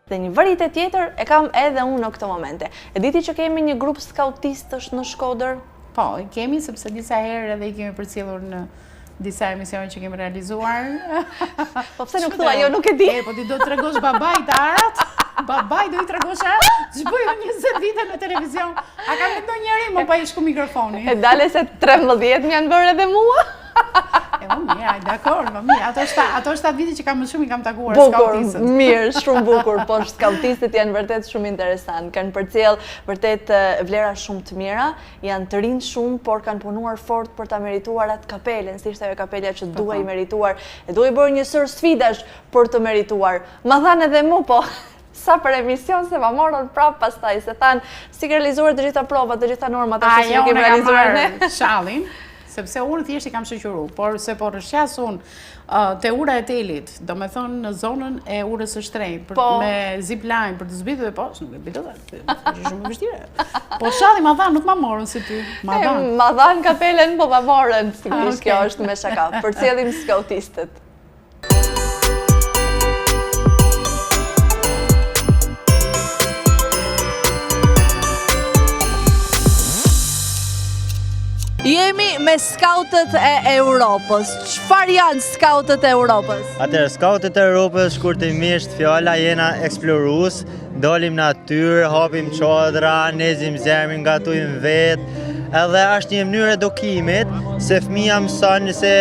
Dhe një vërejtje tjetër e kam edhe unë në këto momente. E di ti që kemi një grup skautistësh në Shkodër? Po, i kemi sepse disa herë edhe i kemi përcjellur në disa emisione që kemi realizuar. Po pse nuk thua, jo nuk e di. E, po ti do të tregosh babait arat? Babait do i tregosh arat? Ç'bëj unë 20 vite në televizion? A ka mendon njeri më pa i shku mikrofoni? E dale se 13 më janë bërë edhe mua. E më mirë, aj, dakord, më mirë. Ato shta, ato shtatë vite që kam më shumë i kam takuar bukur, skautistët. Mirë, shumë bukur, po skautistët janë vërtet shumë interesant. Kanë përcjell vërtet vlera shumë të mira, janë të rinj shumë, por kanë punuar fort për ta merituar atë kapelen, si ishte ajo kapelja që po, duhej po. merituar. E duhej bërë një sërë sfidash për të merituar. Ma thanë edhe mu, po sa për emision se ma morën prapë pastaj, se thanë s'i ke realizuar të gjitha provat, të gjitha normat, ashtu si kemi realizuar ne. Shallin, sepse unë thjesht i kam shoqëru, por se po rrëshqas unë te ura e telit, domethënë në zonën e urës së shtrenjtë, për po. me zip line, për të zbritur dhe po, nuk e bëj dot, është shumë e vështirë. Po shalli ma dhanë, nuk ma morën si ty, ma dhanë. Ma dhanë kapelen, po ma morën, sigurisht kjo është me shaka. Përcjellim skautistët. Jemi me skautët e Europës. Çfarë janë skautët e Europës? Atëherë, skautët e Europës, shkurtimisht, fjala jena eksplorues, dalim në natyrë, hapim çadra, ndezim zjarmin, gatujmë vetë, edhe është një mënyrë edukimit, se fëmija mëson se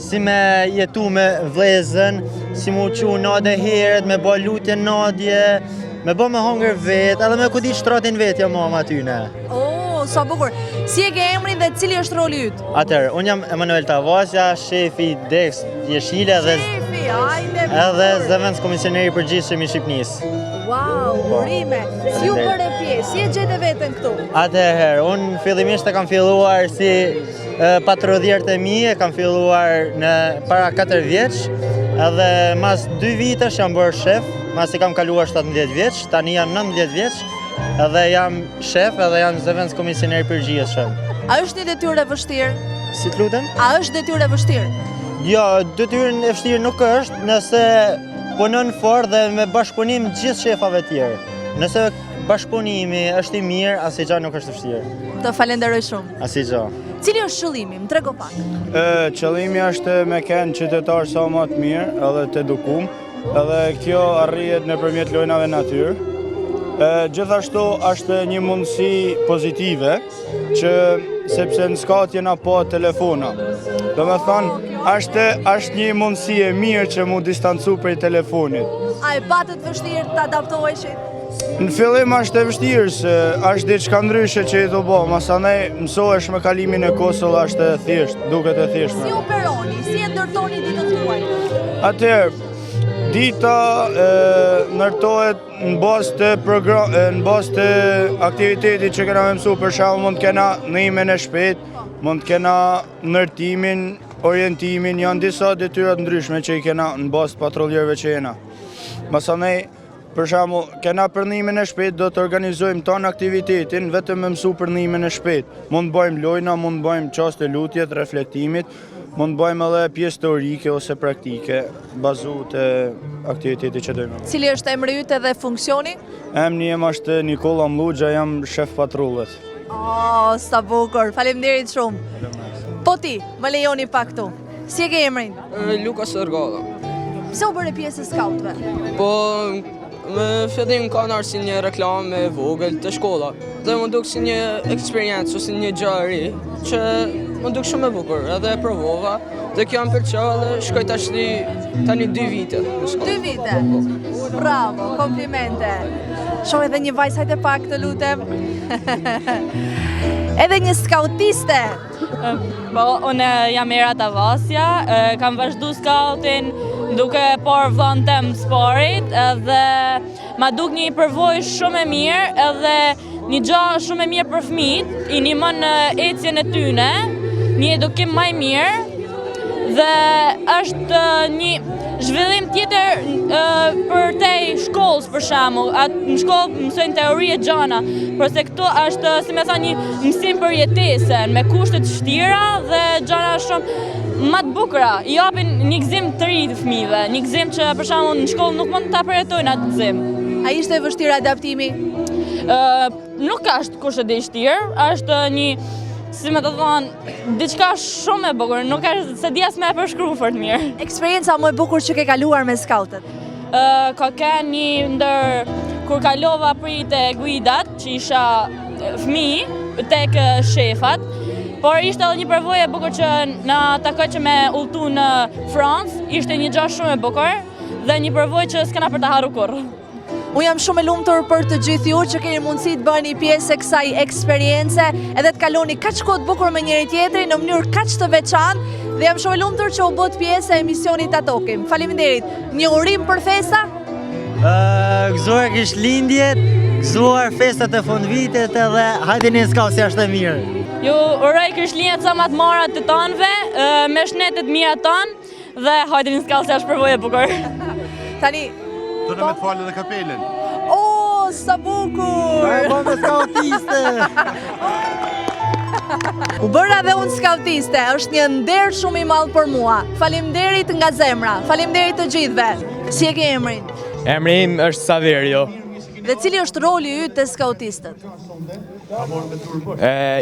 si me jetu me vllezën, si mu çu nade herët, me bo lutje nadje, me bo me hongër vetë, edhe me kujdes shtratin vetë jo mama atyne. Oh, sa bukur. Si e ke emrin dhe cili është roli yt? Atëherë, unë jam Emanuel Tavasja, shefi i degës Jeshile dhe Shefi, hajde. Edhe zëvendës komisioneri i përgjithshëm i Shqipnisë. Wow, po. urime. Si u bëre pjesë? Si e gjete veten këtu? Atëherë, unë fillimisht e kam filluar si Patrulierët e mi e kam filluar në para 4 vjeç, edhe mas 2 vitesh jam bërë shef, masi kam kaluar 17 vjeç, tani jam 19 vjeç, edhe jam shef edhe jam zëvendës komisioner i përgjithshëm. A është një detyrë e vështirë? Si të lutem? A është detyrë e vështirë? Jo, detyrë e vështirë nuk është nëse punon fort dhe me bashkëpunim gjithë shefave tjerë. Nëse bashkëpunimi është i mirë, asgjë nuk është e vështirë. Të falenderoj shumë. Asgjë. Cili është qëllimi? Më trego pak. Qëllimi është me kenë qytetarë sa më të mirë edhe të edukum, edhe kjo arrihet nëpërmjet lojnave natyrë. Gjithashtu është një mundësi pozitive që sepse në skaut jena pa telefona. Domethonë, është, është një mundësi e mirë që mu distancu prej telefonit. A e patët vështirë të adaptoheshit? Në fillim është e vështirë se është diçka ndryshe që je tu bo, masanej mësohesh me kalimin e kohës edhe është e thjeshtë, duket e thjeshtë. Si operoni, si e ndërtoni ditën tuaj? Atëherë, dita e, ndërtohet në bazë të program, në bazë të aktivitetit që kena me mësu, për shembull mund të kena ndihmën e shpejtë, po. mund të kena ndërtimin, orientimin, janë disa detyra të ndryshme që i kena në bazë të patrollierëve që jena. Masanej, Për shembull, kena për ndihmën e shpejtë, do të organizojmë tanë aktivitetin vetëm me mësu për ndihmën e shpejtë. Mund të bëjmë lojna, mund të bëjmë çaste lutjet, reflektimit, mund të bëjmë edhe pjesë teorike ose praktike, bazu te aktiviteti që dojmë. Cili është emri yt edhe funksioni? Emri jem është Nikolla Mlluxha, jam shef patrullës. Oh, sa bukur, faleminderit shumë. Po ti, më lejoni pak këtu. Si e ke emrin? Lukas Ergalla. Pse u bëre pjesë e skautëve? Po, në fillim ka ardhë si një reklamë e vogël te shkolla. Dhe m'u duk si një eksperiencë ose një gjë e re, që m'u duk shumë e bukur, edhe e provova. Dhe kjo më pëlqeu edhe shkoj tashti tani dy vite në shkollë. Dy vite. Bravo, komplimente. Shoh edhe një vajzë hajde pak të lutem. edhe një skautiste. Po, unë jam Era Tavasja, kam vazhdu skautin duke parë vllanë tem s'parit, edhe ma duk një përvojë shumë e mirë, edhe një gja shumë e mirë për fmijt, i nimon në ecjen e tyne, një edukim ma i mirë, dhe është një zhvillim tjetër përtej shkollës për shembull, në shkollë mësojnë teori e gjana, porse këtu është, si me thanë, një mësim për jetesën, me kushte të vështira dhe gjana shumë ma të bukura, i japin një gëzim të ri të fëmijëve, një gëzim që për shembull në shkollë nuk mund ta përjetojnë atë gëzim. A ishte e vështirë adaptimi? Nuk është kush e di vështirë, është një, si me të thonë, diçka shumë e bukur, nuk është, s'e di as me e përshkru fort mirë. Eksperienca më e bukur që ke kaluar me skautët? Ka kenë një ndër, kur kalova prej te guidat, që isha fëmi, tek shefat, por ishte edhe një përvojë e bukur që na takoi që me udhëtu në Francë, ishte një gjë shumë e bukur dhe një përvojë që s'kena për ta harru kurrë. Unë jam shumë e lumtur për të gjithë ju që keni mundësi të bëheni pjesë e kësaj eksperience edhe të kaloni kaq kohë të bukur me njëri tjetrin në mënyrë kaq të veçantë dhe jam shumë e lumtur që u bëtë pjesë e emisionit Ta Tokim. Faleminderit. Një urim për festa? Gëzuar Krishtlindjet, gëzuar festat e fundvitit edhe hajde në skaut se është e mirë. Ju uroj Krishtlindjet sa më të mara të tanëve, me shnet të mira tanë, Dhe hajde në skaut se është përvojë e bukur. Tani... Do në me të falë dhe kapelen. O, sa bukur! E bo me skautiste! U bëra dhe unë skautiste, është një nder shumë i madh për mua. Faleminderit nga zemra, faleminderit të gjithëve. Si e ke emrin? Emri im është Saverio. Dhe cili është roli yt te skautistët?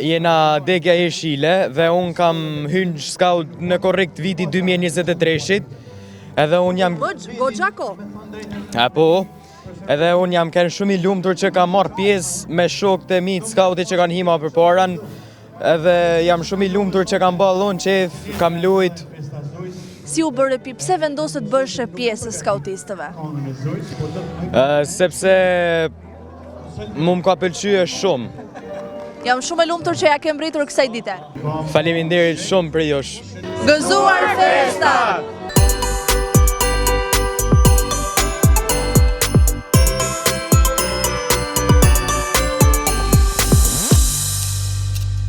Jena degja jeshile dhe unë kam hy në skaut në korrik të vitit 2023-shit edhe unë jam... Goxha kohë? A po, edhe unë jam kenë shumë i lumtur që kam marrë pjesë me shokët e mi të skautit që kanë hi ma përpara edhe jam shumë i lumtur që kam ba unë qef, kam lujt. Si u bëre pi, pse vendose të bëhesh pjesë e skautistëve? Sepse Mu më ka pëlqye shumë. Jam shumë e lumtur që ia ke mbërritur kësaj dite. Faleminderit shumë prej jush. Gëzuar festat!